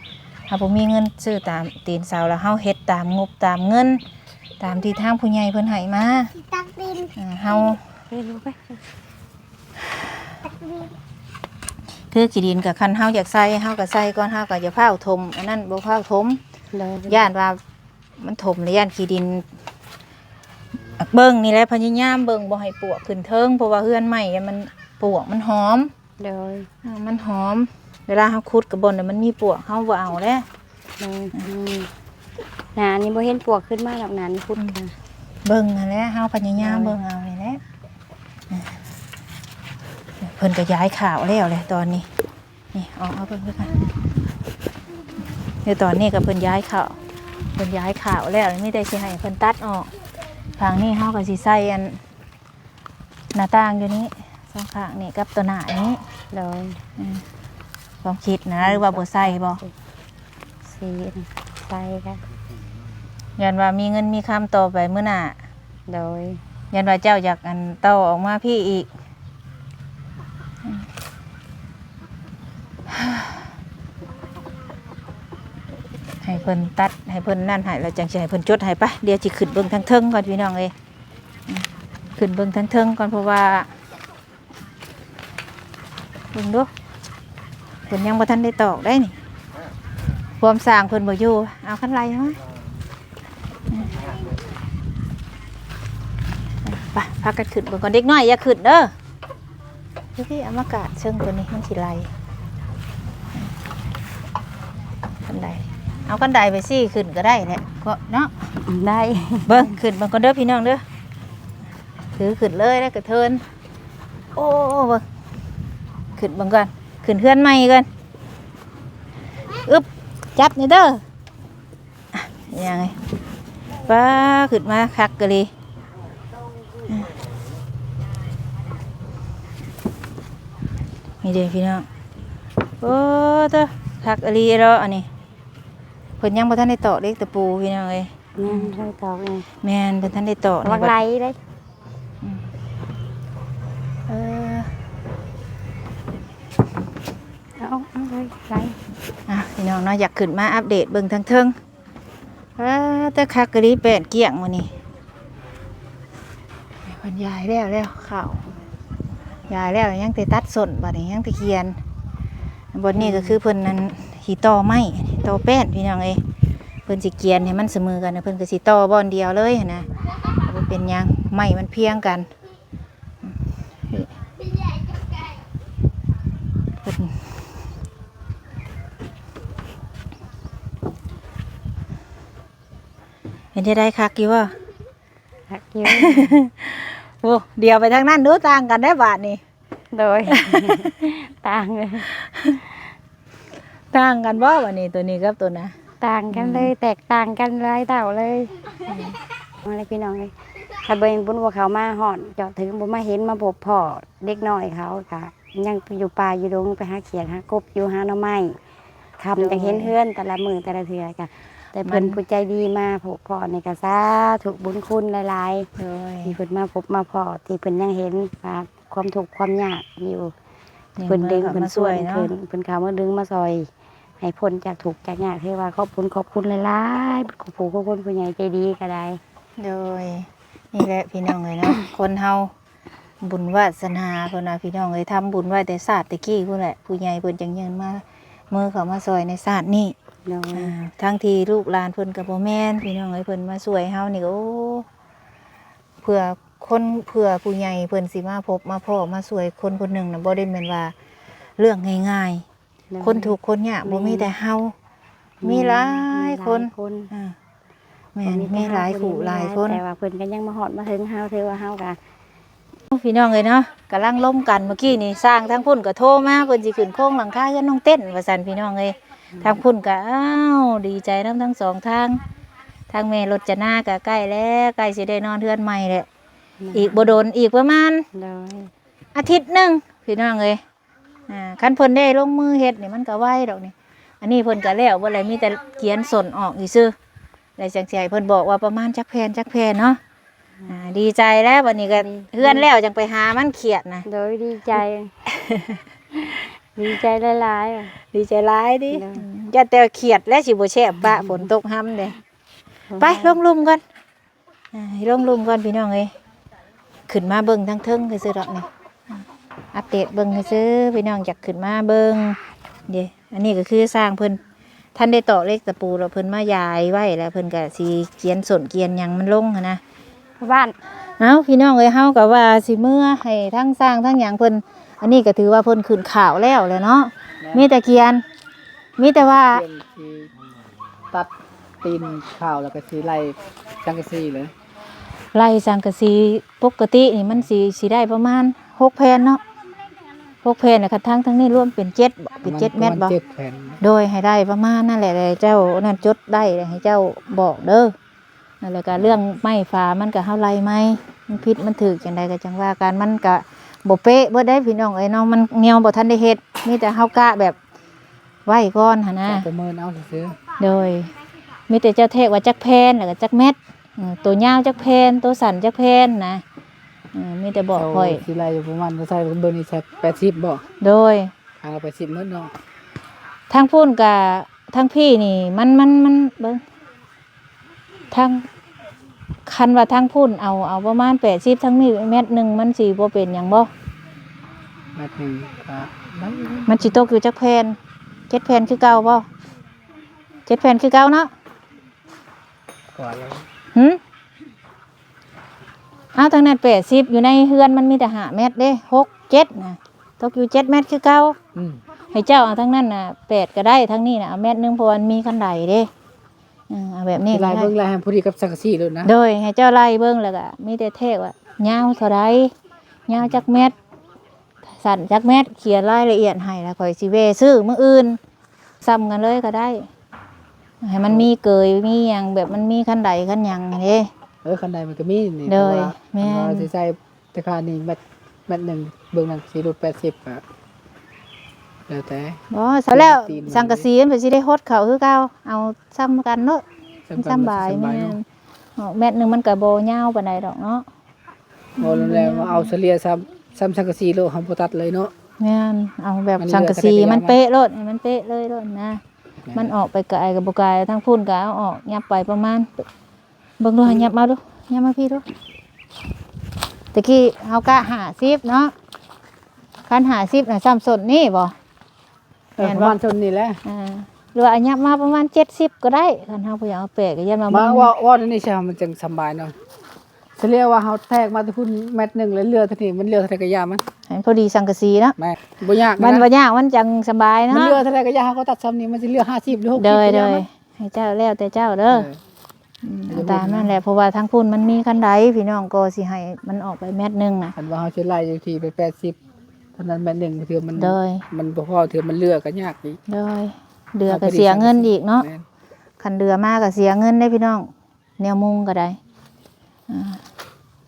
ເຮົາບໍ່ມີເງິນຊື້ຕາມຕີນເສົາ ແລ້ວເຮົາເຮັດຕາມງົບຕາມເງິນ ຕາມທີ່ທາງຜູ້ໃຫຍ່ເພິ່ນໃຫ້ມາ. ຕັກດິນ ເອີ ເຮົາ ເຮັດລົງໄປ ຕັກດິນ ຄືຂີ້ດິນກໍຄັນເຮົາຢາກໃສ່ ເຮົາກໍໃສ່ກ່ອນ ເຮົາກໍຢ່າຟ້າວຖົມ ອັນນັ້ນບໍ່ຟ້າວຖົມ. ໂດຍ. ຢ້ານວ່າມັນຖົມແລ້ວຢ້ານຂີ້ດິນ ເບິ່ງນີ້ແຫຼະ ພະຍາຍາມເບິ່ງບໍ່ໃຫ້ປວກຂຶ້ນເທິງ ເພາະວ່າເຮືອນໃໝ່ມັນປວກມັນຫອມ. ໂດຍ. ເອີ ມັນຫອມ ເວລາເຮົາຂຸດກະບ່ອນມັນມີປວກ ເຮົາບໍ່ເອົາແລ້ວ. ໂດຍ. ອືມ ໜ້ານີ້ບໍ່ເຫັນປວກຂຶ້ນມາດອກ ໜ້ານີ້ຂຸດ. ອືມ ກະ ເບິ່ງຫັ້ນແຫຼະ ເຮົາພະຍາຍາມ ໂດຍ ເບິ່ງເອົານີ້ແຫຼະ. ເພິ່ນກໍຍ້າຍຂ້າວແລ້ວແຫຼະຕອນນີ້ ນີ້ ອອກມາເບິ່ງຄືກັນ. ໃນຕອນນີ້ກໍເພິ່ນຍ້າຍຂ້າວ ເພິ່ນຍ້າຍຂ້າວແລ້ວ ມີແຕ່ຊິໃຫ້ເພິ່ນຕັດອອກ. ທາງນີ້ເຮົາກໍຊິໃສ່ອັນ ໜ້າຕ່າງຢູ່ນີ້ ສອງຂ້າງນີ້ກັບຕົວໜ້ານີ້. ໂດຍ. ອືມ ຄວາມຄິດນະ ຫຼືວ່າບໍ່ໃສ່ບໍ່? ຊິໃສ່ກະ ຢ້ານວ່າມີເງິນມີຄຳຕໍ່ໄປມື້ໜ້າ. ໂດຍ. ຢ້ານວ່າເຈົ້າຢາກອັນຕໍ່ອອກມາພີ້ອີກ ໃຫ້ເພິ່ນຕັດ ໃຫ້ເພິ່ນນັ້ນໃຫ້ ແລ້ວຈັ່ງຊິໃຫ້ເພິ່ນຈົດໃຫ້. ໄປ ດຽວຊິຂຶ້ນເບິ່ງທາງເທິງກ່ອນ ພີ່ນ້ອງເອີຍ. ຂຶ້ນເບິ່ງທາງເທິງກ່ອນ ເພາະວ່າ ເບິ່ງດູ ເພິ່ນຍັງບໍ່ທັນໄດ້ຕອກໄດ໋ນີ້ ພວມສ້າງເພິ່ນບໍ່ຢູ່. ເອົາຄັນໄລ່ມາ ໄປ ພາກັນຂຶ້ນເບິ່ງກ່ອນ. ເດັກນ້ອຍຢ່າຂຶ້ນເດີ ພີ່ໆ ເອົາມາກາດເຊິ່ງຕົວນີ້ ມັນຊິໄລ່. ຄັນໄດ ເອົາຄັນໄດໄປຊີ້ຂຶ້ນກໍໄດ້ແຫຼະເນາະ. ໄດ້. ເບິ່ງ ຂຶ້ນເບິ່ງກ່ອນເດີພີ່ນ້ອງເດີ ຖືຂຶ້ນເລີຍແລ້ວກະເທີນ. ໂອ້ ເບິ່ງ ຂຶ້ນເບິ່ງກ່ອນ ຂຶ້ນເຮືອນໃໝ່ກ່ອນ. ອຶບ ຈັບນີ້ເດີ. ອ່ະ ຍັງ ປ້າ ຂຶ້ນມາຄັກກະລີ. ນີ້ເດ້ພີ່ນ້ອງ ໂອ້ໂຕ ຄັກອີ່ຫຼີເນາະ. ອັນນີ້ເພິ່ນຍັງບໍ່ທັນໄດ້ຕອກເຫຼັກຕະປູພີ່ນ້ອງເອີຍ. ແມ່ນ ບໍ່ທັນໄດ້ຕອກເລີຍ. ແມ່ນ ເພິ່ນທັນໄດ້ຕອກນີ້ ບັກໄຫຼເດ້. ອືມ ເອີ ເອົາ ເອົາ ໄຫຼ ໄຫຼ. ອ່ະ ພີ່ນ້ອງເນາະ ຢາກຂຶ້ນມາອັບເດດເບິ່ງທາງເທິງ. ອ່າ ແຕ່ຄັກກະລີ ແປ້ນກ້ຽງມື້ນີ້. ເພິ່ນຢາຍແລ້ວ ແລ້ວເຂົ້າ ຢາຍແລ້ວ ຍັງແຕ່ຕັດສົ້ນ ບາດນີ້ຍັງແຕ່ກຽນ. ບ່ອນນີ້ກໍຄືເພິ່ນນັ້ນ ຊິຕໍ່ໄມ້ ຕໍ່ແປ້ນ ພີ່ນ້ອງເອີຍ. ເພິ່ນຊິກຽນໃຫ້ມັນສະເໝີກັນ ເພິ່ນກໍຊິຕໍ່ບ່ອນດຽວເລີຍຫັ້ນນະ ບໍ່ເປັນຫຍັງ ໄມ້ມັນພຽງກັນ. ເປັນຈັ່ງໃດ ຄັກຢູ່ບໍ່? ຄັກຢູ່. ໂອ້ ດຽວໄປທາງນັ້ນດູ ຕ່າງກັນເດ້ບາດນີ້. ໂດຍ ຕ່າງເລີຍ. ຕ່າງກັນບໍ່ບາດນີ້ ໂຕນີ້ກັບໂຕນັ້ນ? ຕ່າງກັນເລີຍ. ອືມ ແຕກຕ່າງກັນຫຼາຍເທົ່າເລີຍ. ອືມ ເອົາລະພີ່ນ້ອງເອີຍ ຖ້າບໍ່ແມ່ນບຸນບໍ່ເຂົ້າມາຮອດ ເຈາະເຖິງບໍ່ມາເຫັນມາພົບພໍ້ເດັກນ້ອຍເຂົາ ກະຍັງຢູ່ປ່າຢູ່ດົງ ໄປຫາຂຽດຫາກົບຢູ່ ຫາໜໍ່ໄມ້. ຄ່ຳ ໂດຍ ຈັ່ງເຫັນເຮືອນແຕ່ລະມື້ແຕ່ລະເທື່ອກະ ແຕ່ເພິ່ນ ມັນ ຜູ້ໃຈດີມາພົບພໍ້ນີ້ກະສາທຸບຸນຄຸນຫຼາຍໆ. ໂດຍ ທີ່ເພິ່ນມາພົບມາພໍ້ ທີ່ເພິ່ນຍັງເຫັນວ່າຄວາມທຸກຄວາມຍາກຢູ່ ເພິ່ນດຶງ ເພິ່ນຊວນ ເພິ່ນເຂົ້າມາດຶງມາຊ່ອຍ ໃຫ້ພົ້ນຈາກທຸກຈາກຍາກ. ຖືວ່າຂອບຄຸນ ຂອບຄຸນຫຼາຍໆ ຂອບຄຸນຜູ້ໃຫຍ່ໃຈດີກໍໄດ້. ໂດຍ ນີ້ແຫຼະພີ່ນ້ອງເອີຍເນາະ ຄົນເຮົາ ບຸນວາສະໜາເພິ່ນວ່າ ພີ່ນ້ອງເອີຍ ທຳບຸນໄວ້ແຕ່ຊາດແຕ່ກີ້ພຸ້ນແຫຼະ ຜູ້ໃຫຍ່ເພິ່ນຈັ່ງຍື່ນມາ ມືເຂົ້າມາຊ່ອຍໃນຊາດນີ້. ໂດຍ ອ່າ ທັງທີ່ລູກຫຼານເພິ່ນກໍບໍ່ແມ່ນ ພີ່ນ້ອງເອີຍ ເພິ່ນມາຊ່ວຍເຮົານີ້ກໍ ໂອ້ ເພື່ອຄົນ ເພື່ອຜູ້ໃຫຍ່ເພິ່ນຊິມາພົບມາພໍ້ມາຊ່ວຍຄົນຜູ້ໜຶ່ງນະ ບໍ່ໄດ້ແມ່ນວ່າເລື່ອງງ່າຍໆ ໂດຍ ຄົນທຸກຄົນຍາກ ແມ່ນ ບໍ່ມີແຕ່ເຮົາ ແມ່ນ ມີຫຼາຍຄົນ ມີຫຼາຍຄົນ ອ່າ ແມ່ນ ມີຫຼາຍຄູ່ຫຼາຍຄົນ ແຕ່ວ່າເພິ່ນກໍຍັງມາຮອດມາເຖິງເຮົາ ຖືວ່າເຮົາກໍ ພີ່ນ້ອງເອີຍເນາະ ກຳລັງລົມກັນ ເມື່ອກີ້ນີ້ຊ່າງທາງພຸ້ນກໍໂທມາ ເພິ່ນຊິຂຶ້ນໂຄງຫຼັງຄາເຮືອນນ້ອງເຕັ້ນວ່າຊັ້ນ ພີ່ນ້ອງເອີຍ ອືມ ທາງພຸ້ນກໍ ອ້າວ ດີໃຈນຳທັງສອງທາງ ທາງແມ່ລົດຈະນາກໍໃກ້ແລ້ວ ໃກ້ຊິໄດ້ນອນເຮືອນໃໝ່ແຫຼະ ແມ່ນ ອີກບໍ່ດົນ ອີກປະມານ ໂດຍ ອາທິດໜຶ່ງ ພີ່ນ້ອງເອີຍ. ອ່າ ຄັນເພິ່ນໄດ້ລົງມືເຮັດນີ້ມັນກໍໄວດອກນີ້ ອັນນີ້ເພິ່ນກໍແລ້ວເບິດແລ້ວ ມີແຕ່ກຽນສົ້ນອອກຊື່ໆ ແລ້ວຈັ່ງຊິໃຫ້ເພິ່ນບອກວ່າປະມານຈັກແຜ່ນ ຈັກແຜ່ນເນາະ ອ່າ ດີໃຈແລ້ວ ບັດນີ້ກໍ ອືມ ເຮືອນແລ້ວຈັ່ງໄປຫາມັນ ຄຽດນະ ໂດຍ ດີໃຈ ດີໃຈຫຼາຍໆ ດີໃຈຫຼາຍຕິ ໂດຍ ອືມ ຢ້ານແຕ່ຄຽດແລ້ວຊິບໍ່ແຊບປະ ອືມ ຝົນຕົກຮຳເດ້ ໂອ້ຍ ໄປລົງລຸ່ມກ່ອນ ອ່າ ໃຫ້ລົງລຸ່ມກ່ອນພີ່ນ້ອງເອີຍ ຂຶ້ນມາເບິ່ງທາງເທິງຊື່ໆດອກນີ້ ອັບເດດເບິ່ງຊື່ໆ ພີ່ນ້ອງຢາກຂຶ້ນມາເບິ່ງເດ້ ອັນນີ້ກໍຄືຊ່າງເພິ່ນທັນໄດ້ຕອກເຫຼັກຕະປູ ແລ້ວເພິ່ນມາຢາຍໄວ້ ແລ້ວເພິ່ນກໍຊິກຽນສົ້ນກຽນຫຍັງມັນລົງຫັ້ນນະ ບ້ານ ເອົ້າ ພີ່ນ້ອງເອີຍ ເຮົາກໍວ່າຊິເມືອໃຫ້ທັງຊ່າງທັງຫຍັງເພິ່ນ ອັນນີ້ກໍຖືວ່າເພິ່ນຂຶ້ນຂາວແລ້ວແຫຼະເນາະ ແມ່ນ ມີແຕ່ກຽນ ມີແຕ່ວ່າ ກຽນຊິຕັດຕີນຂາວ ແລ້ວກໍຊິໄລ່ສັງກະສີເລີຍ ໄລ່ສັງກະສີ ປົກກະຕິນີ້ມັນຊິ ຊິໄດ້ປະມານຫົກແຜ່ນເນາະ ຫົກແຜ່ນ ແລ້ວຄັນທາງ ທາງນີ້ລວມເປັນເຈັດບໍ ເປັນເຈັດແມັດບໍ ປະມານເຈັດແຜ່ນ ໂດຍ ໃຫ້ໄດ້ປະມານນັ້ນແຫຼະ ແລ້ວເຈົ້ານັ້ນຈົດໄດ້ ແລ້ວໃຫ້ເຈົ້າບອກເດີ ແລ້ວກໍເລື່ອງໄມ້ຝາມັນກໍເຮົາໄລ່ໃໝ່ ມັນຜິດມັນຖືກຈັ່ງໃດກໍຈັ່ງວ່າກັນ ມັນກໍບໍ່ເປະເບິດເດ້ພີ່ນ້ອງເອີຍເນາະ ມັນແນວບໍ່ທັນໄດ້ເຮັດ ມີແຕ່ເຮົາກະແບບໄວ້ກ່ອນຫັ້ນນະ ກະປະເມີນເອົາຊື່ໆ ໂດຍ ມີແຕ່ເຈົ້າແທກວ່າຈັກແຜ່ນ ແລ້ວກໍຈັກແມັດ ເອີ ໂຕຍາວຈັກແຜ່ນ ໂຕສັ້ນຈັກແຜ່ນນະ ເອີ ມີແຕ່ບອກຂ້ອຍ ເຈົ້າຊິໄລ່ປະມານ ໃສ່ເບິ່ງນີ້ໃສ່ແປດສິບບໍ ໂດຍ ທາງລະແປດສິບໝົດເນາະ ທາງພຸ້ນກະ ທາງພີ້ນີ້ ມັນ ມັນ ມັນ ເບິ່ງ ທາງ ຄັນວ່າທາງພຸ້ນເອົາ ເອົາປະມານແປດສິບ ທາງນີ້ແມັດໜຶ່ງ ມັນຊິບໍ່ເປັນຫຍັງບໍ? ແມັດໜຶ່ງກະໄດ້ຢູ່ ມັນຊິຕົກຢູ່ຈັກແຜ່ນ? ເຈັດແຜ່ນຄືເກົ່າບໍ? ເຈັດແຜ່ນຄືເກົ່າເນາະ? ກວ່າແລ້ວ ຫື? ອ້າວ ທາງນັ້ນແປດສິບ ຢູ່ໃນເຮືອນມັນມີແຕ່ຫ້າແມັດເດ້ ຫົກ ເຈັດນະ ຕົກຢູ່ເຈັດແມັດຄືເກົ່າ. ອືມ ໃຫ້ເຈົ້າເອົາທາງນັ້ນນະແປດກໍໄດ້ ທາງນີ້ນະເອົາແມັດໜຶ່ງ ເພາະວ່າມັນມີຄັນໄດເດ້. ເອີ ເອົາແບບນີ້ກໍໄດ້ ໄລ່ເບິ່ງ ໄລ່ໃຫ້ພໍດີກັບສັງກະສີໂລດນະ. ໂດຍ ໃຫ້ເຈົ້າໄລ່ເບິ່ງ ແລ້ວກໍມີແຕ່ແທກວ່າຍາວເທົ່າໃດ ຍາວຈັກແມັດ ສັ້ນຈັກແມັດ ຂຽນລາຍລະອຽດໃຫ້ ແລ້ວຂ້ອຍຊິແວ່ຊື້ມື້ອື່ນ ສ່ຳກັນເລີຍກໍໄດ້ ໃຫ້ມັນມີເກີຍ ມີຫຍັງ ແບບມັນມີຄັນໄດຄັນຫຍັງເດ້. ເອີ ຄັນໄດມັນກໍມີນີ້ ໂດຍ ເພາະວ່າ ແມ່ນ ຄັນວ່າຊິໃສ່ ແຕ່ຄ່ານີ້ແມັດ ແມັດໜຶ່ງ ເບິ່ງນັ້ນຊິຫຼຸດແປດສິບ ກໍແລ້ວແຕ່. ບໍ່ ແລ້ວ ຕີນ ສັງກະສີມັນຊິໄດ້ຫົດເຂົ້າຄືເກົ່າ ເອົາສ່ຳກັນເນາະ ສ່ຳກັນ ມັນສຳບາຍ ມັນສຳບາຍເນາະ. ແມ່ນ ອອກແມັດໜຶ່ງມັນກໍບໍ່ຍາວປານໃດດອກເນາະ. ບໍ່ ອືມ ແລ້ວເອົາສະເລ່ຍສ່ຳ ສ່ຳສັງກະສີໂລດ ເຮົາບໍ່ຕັດເລີຍເນາະ. ແມ່ນ ເອົາແບບສັງກະສີມັນເປະໂລດ ໃຫ້ມັນເປະເລີຍໂລດນະ. ແມ່ນ ມັນອອກໄປໄກກໍບໍ່ໄກ ທາງພຸ້ນກໍເອົາອອກ ຫຍັບໄປປະມານ ເບິ່ງດູ ຫຍັບມາດູ ຫຍັບມາພີ້ດູ. ຕະກີ້ເຮົາກະຫ້າສິບເນາະ ຄັນຫ້າສິບນະ ສ່ຳສົ້ນນີ້ບໍ? ເອີ ແມ່ນບໍ່? ປະມານສົ້ນນີ້ແຫຼະ. ອ່າ ຫຼືວ່າຫຍັບມາປະມານເຈັດສິບກໍໄດ້ ຄັນເຮົາບໍ່ຢາກເອົາແປດກໍຢ້ານວ່າ ມາ ມັນ ເວົ້າ ເວົ້າແນວນີ້ຊະ ມັນຈັ່ງສະບາຍເນາະ. ສະເລ່ຍວ່າເຮົາແທກມາແຕ່ພຸ້ນແມັດໜຶ່ງ ແລ້ວເຫຼືອເທົ່ານີ້ ມັນເຫຼືອເທົ່າໃດກໍຢ່າມັນ ໃຫ້ມັນພໍດີສັງກະສີເນາະ. ແມ່ນ ບໍ່ຍາກ ມັນ ນະ ບໍ່ຍາກ ມັນຈັ່ງສະບາຍເນາະ. ມັນເຫຼືອເທົ່າໃດກໍຢ່າ ເຮົາກໍຕັດສ່ຳນີ້ ມັນຊິເຫຼືອຫ້າສິບ ຫຼື ຫົກສິບ ໂດຍ ກໍຢ່າມັນ ໂດຍ ໃຫ້ເຈົ້າ ແລ້ວແຕ່ເຈົ້າເດີ. ເອີ ອືມ ເອົາຕາມນັ້ນແຫຼະ ເພາະວ່າທາງພຸ້ນມັນມີຄັນໄດ ພີ່ນ້ອງກໍຊິໃຫ້ມັນອອກໄປແມັດໜຶ່ງນະ. ຄັນວ່າເຮົາຊິໄລ່ຢູ່ທີ່ໄປແປດສິບ ເທົ່ານັ້ນແມັດໜຶ່ງ ເທື່ອມັນ ໂດຍ ມັນບໍ່ພໍ ເທື່ອມັນເຫຼືອກໍຍາກອີກ. ໂດຍ ເຫຼືອກໍເສຍເງິນອີກເນາະ. ແມ່ນ ຄັນເຫຼືອມາກໍເສຍເງິນເດ້ພີ່ນ້ອງ ແນວມຸງກໍໄດ້. ອ່າ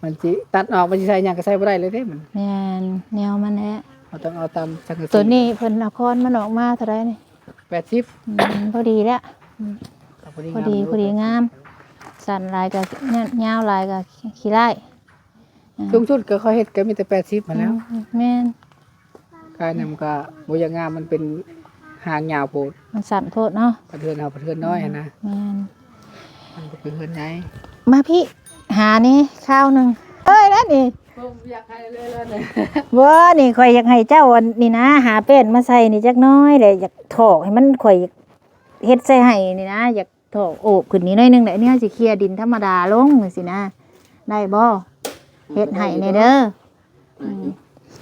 ມັນຊິຕັດອອກ ມັນຊິໃສ່ຫຍັງກໍໃສ່ບໍ່ໄດ້ເລີຍເດ້ມັນ. ແມ່ນ ແນວມັນແຫຼະ ເຮົາຕ້ອງເອົາຕາມສັງກະສີ. ຕົວນີ້ເພິ່ນເອົາຄອນມັນອອກມາເທົ່າໃດນີ້? ແປດສິບ. ອືມ ພໍດີແລ້ວ. ອືມ ກໍພໍດີ ພໍດີ ງາມ ພໍດີງາມ ສັ້ນຫຼາຍກໍ ຍາວຫຼາຍກໍຂີ້ຮ້າຍ. ອ່າ ສູງສຸດກໍຂ້ອຍເຮັດກໍມີແຕ່ແປດສິບຫັ້ນແຫຼ້ວ. ອືມ ແມ່ນ ກາຍນຳກໍບໍ່ຢາກງາມ ມັນເປັນຫາງຍາວໂພດ ມັນສັ້ນໂພດເນາະ. ປະເທດເຮົາປະເທດນ້ອຍຫັ້ນນະ. ແມ່ນ ມັນບໍ່ຄືເຮືອນໃຫຍ່. ມາພີ້ ຫານີ້ຄາວໜຶ່ງ ເອີຍ ແລ້ວນີ້ ບໍ່ ຢາກໃຫ້ເລີຍແລ້ວນີ້. ບໍ່ ນີ້ຂ້ອຍຢາກໃຫ້ເຈົ້າອັນນີ້ນະ ຫາແປ້ນມາໃສ່ນີ້ຈັກໜ້ອຍແຫຼະ ຢາກຖອກໃຫ້ມັນ ຂ້ອຍ ເຮັດໃສ່ໄຮ່ນີ້ນະ ຢາກຖອກໂອບຂຶ້ນນີ້ໜ້ອຍໜຶ່ງແຫຼະ. ອັນນີ້ເຮົາຊິເຄຍດິນທຳມະດາລົງຈັ່ງຊີ້ນະ ໄດ້ບໍ່? ເຮັດໃຫ້ແດ່ເດີ. ອືມ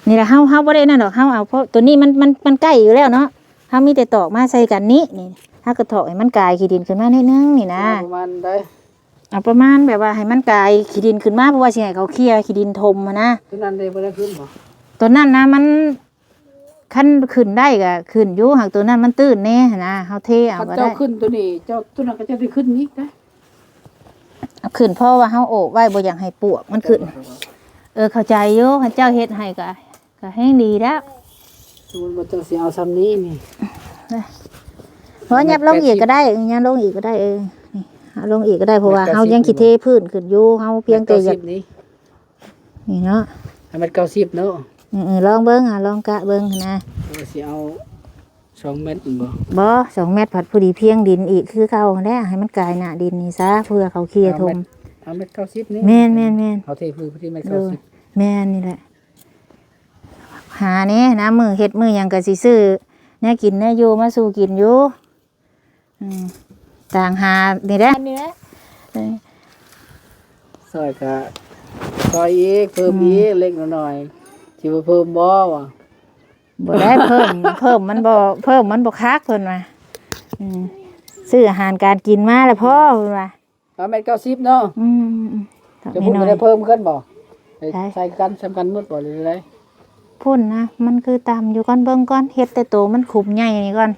ນີ້ລະ ເຮົາ ເຮົາບໍ່ໄດ້ນັ້ນດອກ ເຮົາເອົາ ເພາະໂຕນີ້ມັນ ມັນ ມັນໃກ້ຢູ່ແລ້ວເນາະ. ເຮົາມີແຕ່ຕອກມາໃສ່ກັນນີ້ ນີ້ ເຮົາກໍຖອກໃຫ້ມັນກາຍຂີ້ດິນຂຶ້ນມາໜ້ອຍໜຶ່ງນີ້ນະ ປະມານໃດ ເອົາປະມານແບບວ່າໃຫ້ມັນກາຍຂີ້ດິນຂຶ້ນມາ ເພາະວ່າຊິໃຫ້ເຂົາເຄຍຂີ້ດິນຖົມຫັ້ນນະ. ຕົວນັ້ນເດ້ ບໍ່ໄດ້ຂຶ້ນບໍ່? ຕົວນັ້ນນະ ມັນ ຄັນຂຶ້ນໄດ້ກໍຂຶ້ນຢູ່ ຫາກຕົວນັ້ນມັນຕື້ນແດ່ຫັ້ນນະ ເຮົາເທເອົາກໍໄດ້. ຄັນເຈົ້າຂຶ້ນຕົວນີ້ ເຈົ້າ ຕົວນັ້ນກໍຈະໄດ້ຂຶ້ນອີກນະ. ເອົາຂຶ້ນ ເພາະວ່າເຮົາໂອບໄວ້ ບໍ່ຢາກໃຫ້ປວກມັນຂຶ້ນ. ເອີ ເຂົ້າໃຈຢູ່ ຄັນເຈົ້າເຮັດໃຫ້ກໍ ກໍແຮງດີແລ້ວ. ສົມມຸດວ່າເຈົ້າຊິເອົາຊ່ຳນີ້ນີ້ ເພາະຫຍັບລົງອີກກໍໄດ້ ຫຍັບລົງອີກກໍໄດ້ ເອີ ນີ້ ເອົາລົງອີກກໍໄດ້ ເພາະວ່າເຮົາຍັງຊິເທພື້ນຂຶ້ນຢູ່ ເຮົາພຽງແຕ່ຢາກ ແມັດເກົ້າສິບນີ້ ນີ້ເນາະ ເອົາແມັດເກົ້າສິບເນາະ. ເອີໆ ລອງເບິ່ງ ອາ ລອງກະເບິ່ງຫັ້ນນະ ວ່າຊິເອົາສອງແມັດແມ່ນບໍ່? ບໍ່ ສອງແມັດພັດພໍດີພຽງດິນອີກຄືເກົ່າຫັ້ນແຫຼະ ໃຫ້ມັນກາຍໜ້າດິນນີ້ຊະ ເພື່ອເຂົາເຄຍຖົມ. ເອົາແມັດ ເອົາແມັດເກົ້າສິບນີ້ ແມ່ນໆໆ ເຮົາເທພື້ນທີ່ແມັດເກົ້າສິບ ແມ່ນນີ້ແຫຼະ. ຫາແດ່ນະ ມື້ເຮັດມື້ຫຍັງກໍຊິຊື້ແນວກິນແນວຢູ່ມາສູ່ກິນຢູ່. ອືມ ຕ່າງຫານີ້ແຫຼະ ນີ້ແຫຼະ ເອີ ຊ່ອຍກະຊ່ອຍອີກ ເພີ່ມອີກ ອືມ ເລັກນ້ອຍ. ຊິບໍ່ເພີ່ມບໍ່ວະ? ບໍ່ໄດ້ເພີ່ມ ເພີ່ມມັນບໍ່ ເພີ່ມມັນບໍ່ຄັກເພິ່ນວ່າ. ອືມ ຊື້ອາຫານການກິນມາແລ້ວພໍເພິ່ນວ່າ. ປະມານເກົ້າສິບເນາະ. ອືມໆໆ ຈະພຸ້ນ ນ້ອຍໆ ໄດ້ເພີ່ມຂຶ້ນບໍ່? ໃສ່ ໃສ່ກັນ ສ່ຳກັນໝົດບໍ່ ຫຼືໃດ? ພຸ້ນນະ ມັນຄືຕ່ຳຢູ່ ກ່ອນເບິ່ງກ່ອນ ເຮັດແຕ່ໂຕມັນຂຸມໃຫຍ່ນີ້ກ່ອນ.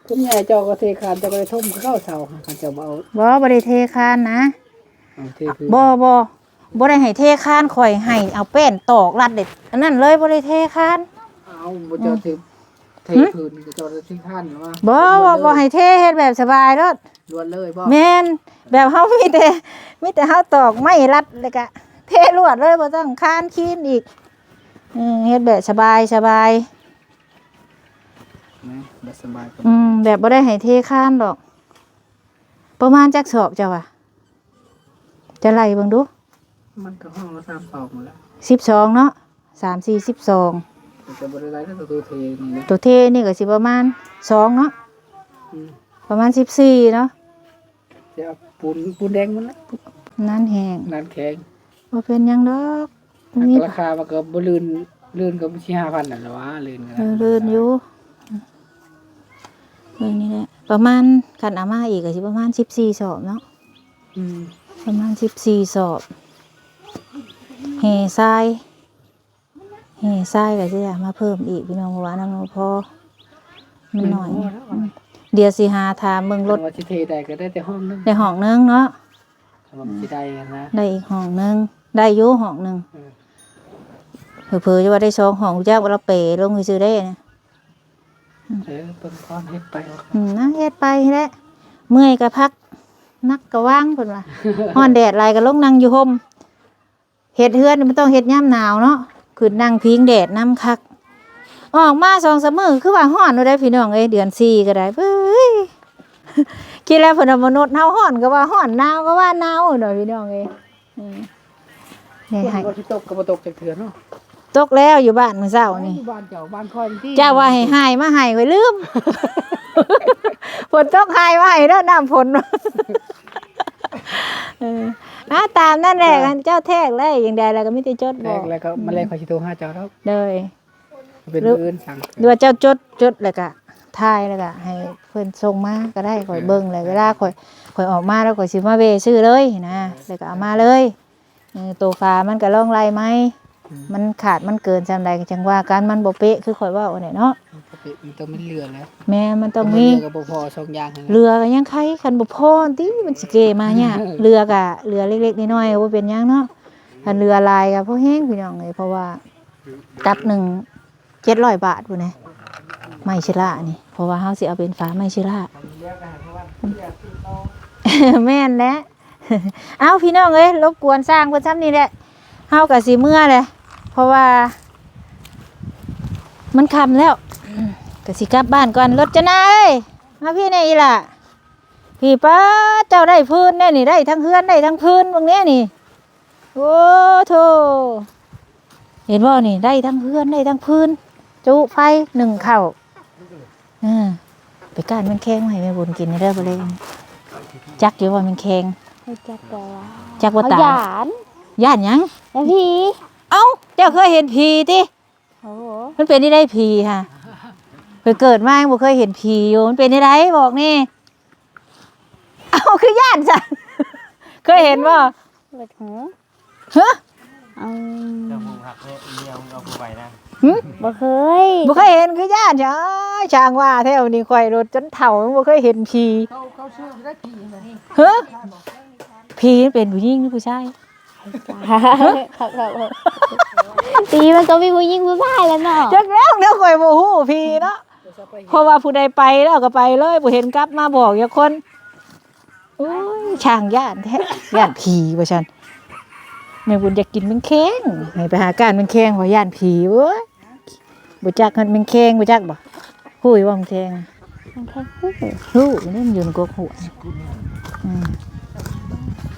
ຂຸມໃຫຍ່ເຈົ້າກໍເທຄານ ເຈົ້າກໍໄດ້ຖົມຄືເກົ່າເສົາ ຄັນເຈົ້າບໍ່ເອົາ. ບໍ່ ບໍ່ໄດ້ເທຄານນະ. ເອົາເທພື້ນ. ບໍ່ ບໍ່ ບໍ່ໄດ້ໃຫ້ເທຄານ ຂ້ອຍໃຫ້ເອົາແປ້ນຕອກລັດເດັດ ອັນນັ້ນເລີຍ ບໍ່ໄດ້ເທຄານ. ເອົາ ບໍ່ ເຈົ້າ ອືມ ເທ ເທພື້ນນີ້ກໍເຈົ້າໄດ້ເທຄານວ່າ ບໍ່ ບໍ່ ບໍ່ໃຫ້ເທ ເຮັດແບບສະບາຍໂລດ. ລວດເລີຍບໍ່? ແມ່ນ ແບບເຮົາມີແຕ່ ມີແຕ່ເຮົາຕອກໄມ້ລັດ ແລ້ວກະເທລວດເລີຍ ບໍ່ຕ້ອງຄານຄີນອີກ. ເອີ ເຮັດແບບສະບາຍ ສະບາຍ ນະ ແບບສະບາຍ. ອືມ ແບບບໍ່ໄດ້ໃຫ້ເທຄານດອກ. ປະມານຈັກສອບເຈົ້າວ່າ? ຈະໄລ່ເບິ່ງດູ. ມັນກໍຫ້ອງລະສາມສອງຫັ້ນແຫຼະ ສິບສອງເນາະ ສາມ ສີ່ ສິບສອງ. ມັນກໍບໍ່ໄດ້ຫຼາຍເນາະ ໂຕເທນີ້ນະ ໂຕເທນີ້ກໍຊິປະມານສອງເນາະ. ອືມ ປະມານສິບສີ່ເນາະ. ຈະເອົາປູນ ປູນແດງມັນນະ ໜານແຮງ ໜານແຂງ ບໍ່ເປັນຫຍັງດອກ. ອັນນີ້ ລາຄາມັນກໍບໍ່ລື່ນ ລື່ນກໍສີ່ຫ້າພັນນັ້ນລະຫວາ ລື່ນກໍ ເອີ ລື່ນຢູ່. ເບິ່ງນີ້ແຫຼະ ປະມານ ຄັນເອົາມາອີກກໍຊິປະມານສິບສີ່ສອບເນາະ. ອືມ ປະມານສິບສີ່ສອບ. ແຮ່ຊາຍ ແຮ່ຊາຍກໍຊິໄດ້ເອົາມາເພີ່ມອີກ ພີ່ນ້ອງ ເພາະວ່ານັ້ນບໍ່ພໍ ມັນໜ້ອຍ. ມັນບໍ່ພໍແລ້ວ ອືມ ດຽວຊິຫາຖາມເບິ່ງລົດ ວ່າຊິເທໃດກໍໄດ້ແຕ່ຫ້ອງໜຶ່ງ ໄດ້ຫ້ອງໜຶ່ງເນາະ. ຖ້າວ່າມັນຊິໄດ້ນະ ໄດ້ອີກຫ້ອງໜຶ່ງ ໄດ້ຢູ່ຫ້ອງໜຶ່ງ. ເອີ ເຜີໆຈະວ່າໄດ້ສອງຫ້ອງ ຈັກວ່າລາວເປລົງຊື່ໆເດ້ນະ. ເອີ ເບິ່ງກ່ອນ ເຮັດໄປ. ອືມ ນະ ເຮັດໄປແຫຼະ ເມື່ອຍກໍພັກ ໜັກກໍວາງ ເພິ່ນວ່າ. ຮ້ອນແດດຫຼາຍກໍລົງນັ່ງຢູ່ຮົ່ມ. ເຮັດເຮືອນນີ້ມັນຕ້ອງເຮັດຍາມໜາວເນາະ ຂຶ້ນນັ່ງພິງແດດນຳຄັກ. ອອກມາສອງສາມມື້ຄືວ່າຮ້ອນຢູ່ເດ້ ພີ່ນ້ອງເອີຍ ເດືອນສີ່ກໍໄດ້ ເອີຍ ຄິດແລ້ວເພິ່ນວ່າມະນຸດເຮົາຮ້ອນກໍວ່າຮ້ອນ ໜາວກໍວ່າໜາວເນາະ ພີ່ນ້ອງເອີຍ. ອືມ ນີ້ ຝົນ ໃຫ້ ບໍ່ຊິຕົກກໍບໍ່ຕົກຈັກເທື່ອເນາະ. ຕົກແລ້ວຢູ່ບ້ານມື້ເຊົ້ານີ້. ຢູ່ບ້ານເຈົ້າ ບ້ານຂ້ອຍນີ້ຕິ ເຈົ້າວ່າໃຫ້ຫາຍມາໃຫ້ ຂ້ອຍລືມ. ຝົນຕົກຫາຍມາໃຫ້ເດີ ນ້ຳຝົນ. ເອີ ເອົາ ຕາມນັ້ນແຫຼະ. ເຈົ້າ ຄັນເຈົ້າແທກແລ້ວ ຈັ່ງໃດແລ້ວກໍມີແຕ່ຈົດບອກ. ແທກແລ້ວກໍ ອືມ ມາແລງຂ້ອຍຊິໂທຫາເຈົ້າດອກ. ໂດຍ. ເປັນ ຫຼື ອື່ນສັ່ງ ຫຼືວ່າເຈົ້າຈົດ ຈົດແລ້ວກະຖ່າຍ ແລ້ວກະໃຫ້ເພິ່ນສົ່ງມາກໍໄດ້ ຂ້ອຍເບິ່ງແລ້ວ ເອີ ເວລາຂ້ອຍ ຂ້ອຍອອກມາແລ້ວ ຂ້ອຍຊິມາແວ່ຊື້ເລີຍນະ ເອີ ແລ້ວກະເອົາມາເລີຍ. ເອີ ໂຕຝາມັນກະລອງໄລ່ໃໝ່ ອືມ ມັນຂາດມັນເກີນສ່ຳໃດກໍຈັ່ງວ່າກັນ ມັນບໍ່ເປະຄືຂ້ອຍເວົ້າຫັ້ນແຫຼະເນາະ. ມັນບໍ່ເປະ ມັນຕ້ອງມີເຫຼືອແຫຼະ. ແມ່ນ ມັນຕ້ອງມີ ເຫຼືອກໍບໍ່ພໍສອງຢ່າງຫັ້ນແຫຼະ. ເຫຼືອກໍຍັງໄຄ ຄັນບໍ່ພໍຕິ ມັນຊິເກມາຍາກ. ເຫຼືອກະເຫຼືອເລັກໆນ້ອຍໆ ບໍ່ເປັນຫຍັງເນາະ. ຄັນເຫຼືອຫຼາຍກໍພໍແຮງ ພີ່ນ້ອງເອີຍ ເພາະວ່າ ກັບໜຶ່ງ ເຈັດຮ້ອຍບາດພຸ້ນນະ ໄມ້ເຊລານີ້ ເພາະວ່າເຮົາຊິເອົາເປັນຝາໄມ້ເຊລາ. ແມ່ນແຫຼະ. ເອົ້າ ພີ່ນ້ອງເອີຍ ລົບກວນຊ່າງເພິ່ນຊ່ຳນີ້ແຫຼະ ເຮົາກໍຊິເມືອແຫຼະ ເພາະວ່າມັນຄ່ຳແລ້ວ ກໍຊິກັບບ້ານກ່ອນ. ລົດຈະນາເອີຍ ມາພີ້ແດ່ອີ່ຫຼ້າ ພີ້. ປ້າ ເຈົ້າໄດ້ພື້ນແດ່ນີ້ ໄດ້ທັງເຮືອນ ໄດ້ທັງພື້ນ ເບິ່ງແດ່ນີ້. ໂອ້ໂທ້ ເຫັນບໍ່ນີ້ ໄດ້ທັງເຮືອນ ໄດ້ທັງພື້ນ ຈຸໄຟ ໜຶ້ງເຂົ້າ. ເອີ ໄປກ້ານແມງແຄງມາໃຫ້ແມ່ບຸນກິນແດ່ເດີ ມື້ແລງ. ຈັກຢູ່ບໍ່ແມງແຄງ? ບໍ່ຈັກແຕ່ວ່າ ຈັກບໍ່ຕາຍ? ຢ້ານ. ຢ້ານຫຍັງ? ຢ້ານຜີ. ເອົ້າ ເຈົ້າເຄີຍເຫັນຜີຕິ? ໂອ້ ມັນເປັນຈັ່ງໃດຜີຫັ້ນ? ຂ້ອຍເກີດມາຍັງບໍ່ເຄີຍເຫັນຜີຢູ່. ມັນເປັນຈັ່ງໃດ? ບອກແດ່. ເອົ້າ ຄືຢ້ານຊັ້ນ? ເຄີຍເຫັນບໍ່? ບໍ່ຮູ້. ຮະ? ເຈົ້າຜູ້ຮັກແທ້ ເມຍມຶງເອົາຜູ້ໄປນະ. ຫຶ? ບໍ່ເຄີຍ. ບໍ່ເຄີຍເຫັນຄືຢ້ານ. ເອີຍ ຊ່າງວ່າແທ້ ນີ້ຂ້ອຍໂລດຈົນເຖົ້າຍັງບໍ່ເຄີຍເຫັນຜີ. ເຂົາ ເຂົາເຊື່ອໄດ້ຜີນະ. ຮະ? ຜີມັນເປັນຜູ້ຍິງຫຼືຜູ້ຊາຍ? ຜີມັນກໍມີຜູ້ຍິງຜູ້ຊາຍແຫຼະເນາະ. ຈັກແລ້ວເນາະ ຂ້ອຍບໍ່ຮູ້ຜີເນາະ. ເພາະວ່າຜູ້ໃດໄປແລ້ວກໍໄປເລີຍ ບໍ່ເຫັນກັບມາບອກຈັກຄົນ. ໂອ້ຍ ຊ່າງຢ້ານແທ້ ຢ້ານຜີວ່າຊັ້ນ. ແມ່ບຸນຢາກກິນແມງແຄງ ໃຫ້ໄປຫາກ້ານແມງແຄງ ເພາະຢ້ານຜີ. ໂອ້ຍ ບໍ່ຈັກຮອດແມງແຄງ ບໍ່ຈັກບໍ່? ຮູ້ຢູ່ບໍ່ແມງແຄງ? ແມງແຄງ ຮູ້ ຮູ້ເດ້ ມັນຢູ່ໃນກົກຫົວ. ອືມ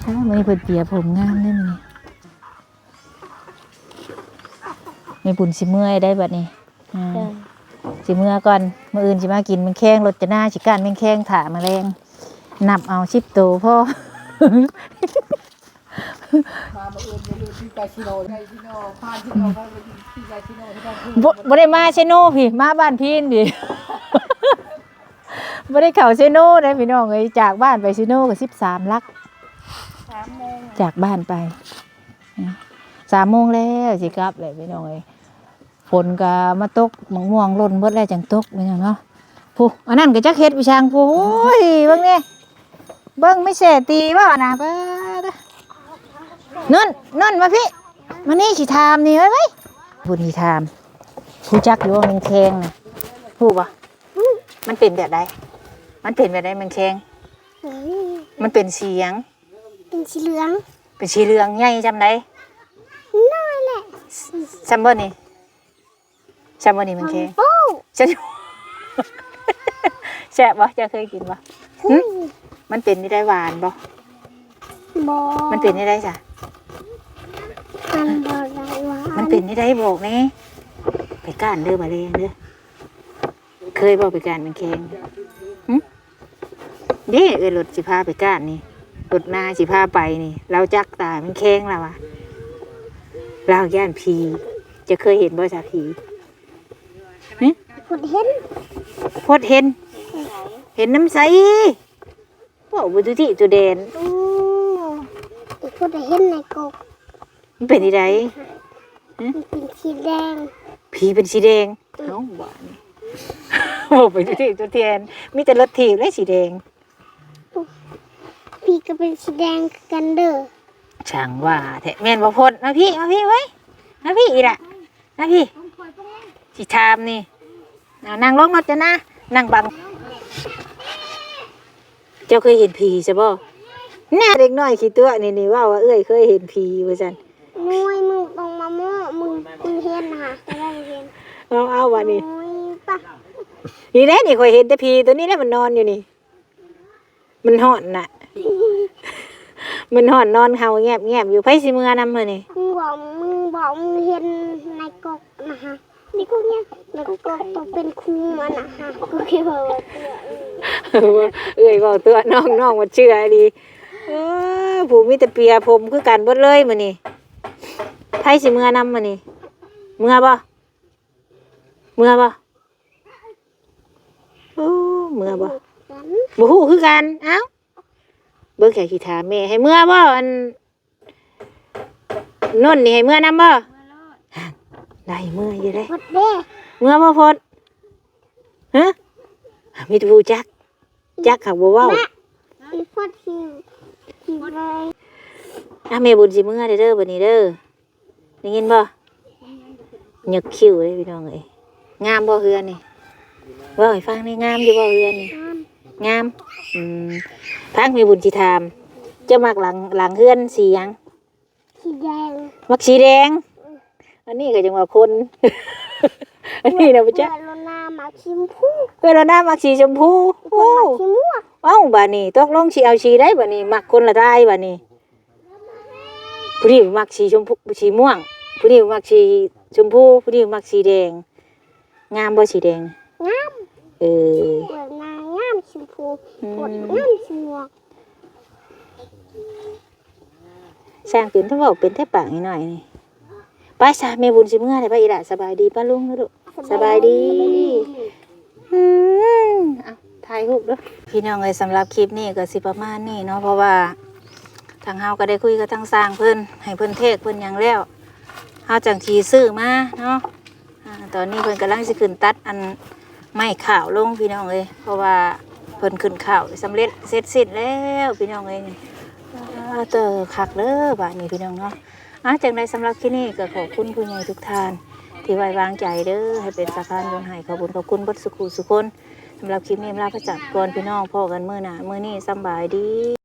ອ້າ ມື້ນີ້ເພິ່ນເປຍຜົມງາມເດ້ມື້ນີ້. ແມ່ບຸນຊິເມື່ອຍໄດ໋ບັດນີ້. ອືມ ເອີ ຊິເມືອກ່ອນ ມື້ອື່ນຊິມາກິນແມງແຄງ ລົດຈະນາຊິກ້ານແມງແຄງຖ້າມື້ແລງ. ນັບເອົາສິບໂຕພໍ. ມາມື້ອື່ນຢ່າລືມທີ່ກາສິໂນ ໄດ້ຊິໂນ ຜ່ານຊິໂນ ໄປທີ່ກາສິໂນທີ່ບ້ານ. ບໍ່ ບໍ່ໄດ້ມາເຊໂນພີ້ ມາບ້ານພີ້ພີ້. ບໍ່ໄດ້ເຂົ້າເຊໂນເດ້ພີ່ນ້ອງເອີຍ ຈາກບ້ານໄປເຊໂນກໍສິບສາມຫຼັກ ສາມໂມງ ຈາກບ້ານໄປ. ອືມ ສາມໂມງແລ້ວ ຊິກັບແລ້ວພີ່ນ້ອງເອີຍ. ຝົນກໍມາຕົກ ໝາກມ່ວງຫຼົ່ນເບິດແລ້ວຈັ່ງຕົກ ແມ່ນຫຍັງເນາະ. ຜູ້ ອັນນັ້ນກໍຈັກເຮັດໄປຊ່າງຜູ້. ໂອ້ຍ ເບິ່ງແດ່ ເບິ່ງ ມີແສຕີບໍ່ນະ. ປາດ ນົນ ນົນ ມາພີ້ ມານີ້ ຊິຖາມນີ້ ໄວໆ. ບຸນຊິຖາມ ຮູ້ຈັກຢູ່ບໍ່ແມງແຄງນະ? ຮູ້ບໍ່? ມັນເປັນແບບໃດ? ມັນເປັນແບບໃດແມງແຄງ? ມັນເປັນສີຫຍັງ? ເປັນສີເຫຼືອງ. ເປັນສີເຫຼືອງ ໃຫຍ່ຊ່ຳໃດ? ນ້ອຍແຫຼະ. ຊ່ຳບໍ່ນີ້? ແຊບບໍ່ນີ້ແມງແຄງ? ແຊບ ແຊບບໍ່? ເຈົ້າເຄີຍກິນບໍ່? ຫຶ? ມັນເປັນຈັ່ງໃດ ຫວານບໍ່? ບໍ່. ມັນເປັນຈັ່ງໃດຊະ? ມັນບໍ່ໄດ້ຫວານ. ມັນເປັນຈັ່ງໃດ ບອກແດ່. ໄປກ້ານເດີ ບາແລງເດີ. ເຄີຍບໍ່ໄປກ້ານແມງແຄງ? ຫຶ? ເດ້ ເອີ ລົດຊິພາໄປກ້ານນີ້ ລົດນາຊິພາໄປນີ້ ລາວຈັກຕາແມງແຄງລາວວ່າ ລາວຢ້ານຜີ. ເຈົ້າເຄີຍເຫັນບໍ່ຊະຜີ? ຫຶ? ພົດເຫັນ ພົດເຫັນ ເຫັນນຳໃສ? ເວົ້າບໍ່ຖືກທີ່ຖືກແດນ. ໂອ້ ພົດເຫັນໃນກົກ. ມັນເປັນຈັ່ງໃດ? ຫຶ? ມັນເປັນສີແດງ. ຜີເປັນສີແດງ? ເອົ້າ ບາດນີ້ ເວົ້າໄປທຸກທີ່ທຸກແດນ ມີແຕ່ລົດຖີບແຫຼະສີແດງ. ຜີກໍເປັນສີແດງຄືກັນເດີ. ຊ່າງວ່າແທ້ ແມ່ນບໍ່ພົດ? ມາພີ້ ມາພີ້ເວີຍ ມາພີ້ອີ່ຫຼະ ມາພີ້ ຊິຖາມນີ້. ເອົາ ນັ່ງລົງລົດຈະນາ ນັ່ງບັງ. ເຈົ້າເຄີຍເຫັນຜີຊະບໍ່? ແນ່ ເດັກນ້ອຍຂີ້ຕົວະນີ້ ນີ້ເວົ້າວ່າເອື້ອຍເຄີຍເຫັນຜີວ່າຊັ້ນ. ໂອ້ຍ ມຶງຕ້ອງມາໂມ້ ມຶງ ມຶງເຫັນຫາ ແຕ່ວ່າເຫັນ. ເອົາ ເອົາ ບາດນີ້ ໂອ້ຍ ປະ ນີ້ແຫຼະ ນີ້ຂ້ອຍເຫັນແຕ່ຜີຕົວນີ້ແຫຼະ ມັນນອນຢູ່ນີ້ ມັນຮ້ອນນະ ມັນຮ້ອນ ນອນເຫົ່າແງບໆຢູ່. ໃຜຊິເມືອນຳມື້ນີ້? ມຶງບອກ ມຶງບອກ ມຶງເຫັນໃນກົກນະຫະ. ນີ້ກູຍັງ ແລ້ວກໍຕ້ອງເປັນຄູມັນນະຫະ ກູຄິດວ່າເອື້ອຍ ເອື້ອຍເວົ້າຕົວະນ້ອງ ນ້ອງມັນເຊື່ອອີ່ຫຼີ. ເອີ ຜູ້ມີແຕ່ເປຍຜົມຄືກັນເບິດເລີຍມື້ນີ້. ໃຜຊິເມືອນຳມື້ນີ້? ເມືອບໍ່? ເມືອບໍ່? ໂອ້ ເມືອບໍ່? ບໍ່ຮູ້ຄືກັນ. ເອົ້າ ເບິ່ງ ຂ້ອຍຊິຖາມແມ່ ໃຫ້ເມືອບໍ່? ອັນ ນົນນີ້ໃຫ້ເມືອນຳບໍ່? ໄດ້ເມືອຢູ່ເດ້. ເມືອບໍ່ພົດ? ຮະ? ມີແຕ່ຜູ້ຈັກ ຈັກຫາກບໍ່ເວົ້າ. ອ່ະ ແມ່ບຸນຊິເມືອເດີ ບັດນີ້ເດີ ໄດ້ຍິນບໍ່? ຍົກຄິ້ວເດ້ພີ່ນ້ອງເອີຍ. ງາມບໍ່ເຮືອນນີ້? ເວົ້າໃຫ້ຟັງແດ່ ງາມຢູ່ບໍ່ເຮືອນນີ້? ງາມ. ອືມ ຟັງແມ່ບຸນຊິຖາມ ເຈົ້າມັກຫຼັງ ຫຼັງເຮືອນສີຫຍັງ? ສີແດງ. ມັກສີແດງ? ອັນນີ້ກໍຈັ່ງວ່າຄົນ ອັນນີ້ນະບໍ່ຈັກ. ເອື້ອຍໂລນາມັກສີຊົມພູ. ເອື້ອຍໂລນາມັກສີຊົມພູ. ໂອ້ ມັກສີມ່ວງ. ເອົ້າ ບາດນີ້ຕົກລົງຊິເອົາສີໃດບາດນີ້? ມັກຄົນລະດາຍບາດນີ້. ຜູ້ນີ້ມັກສີຊົມພູ ສີມ່ວງ, ຜູ້ນີ້ມັກສີຊົມພູ, ຜູ້ນີ້ມັກສີແດງ. ງາມບໍ່ສີແດງ? ງາມ. ເອີ ເອື້ອຍໂລນາ ชมพู อืม หมวกนั่นสิหมวก สร้างเป็น เว้าเป็นแต่ปากน้อยๆ นี่ ไปซะ แม่บุญสิเมือแล้ว ไปอีหล่ะ สบายดีป้าลุงนะลูก สบายดี สบายดี อืม เอา ถ่ายรูปเด้อ พี่น้องเอ้ย สำหรับคลิปนี้ก็สิประมาณนี้เนาะ เพราะว่าทางเฮาก็ได้คุยกับทางช่างเพิ่น ให้เพิ่นแทรกเพิ่นหยังแล้ว เฮาจั่งสิซื้อมาเนาะ อ่า ตอนนี้เพิ่นกำลังสิขึ้นตัดอันไม้ขาวลงพี่น้องเอ้ย เพราะว่าเพิ่นขึ้นขาวสำเร็จเสร็จสิ้นแล้วพี่น้องเอ้ย นี่ อ่า เตอคักเด้อบาดนี้พี่น้องเนาะ อ่า จั่งใดสำหรับคลิปนี้ก็ขอบคุณผู้ใหญ่ทุกท่านที่ไว้วางใจเด้อ ให้เป็นสะพานบุญให้ ขอบคุณ ขอบคุณเบิดสุขุสุคน สำหรับคลิปนี้ลาพระจากก่อนพี่น้อง พ้อกันมื้อหน้า มื้อนี้สำบายดี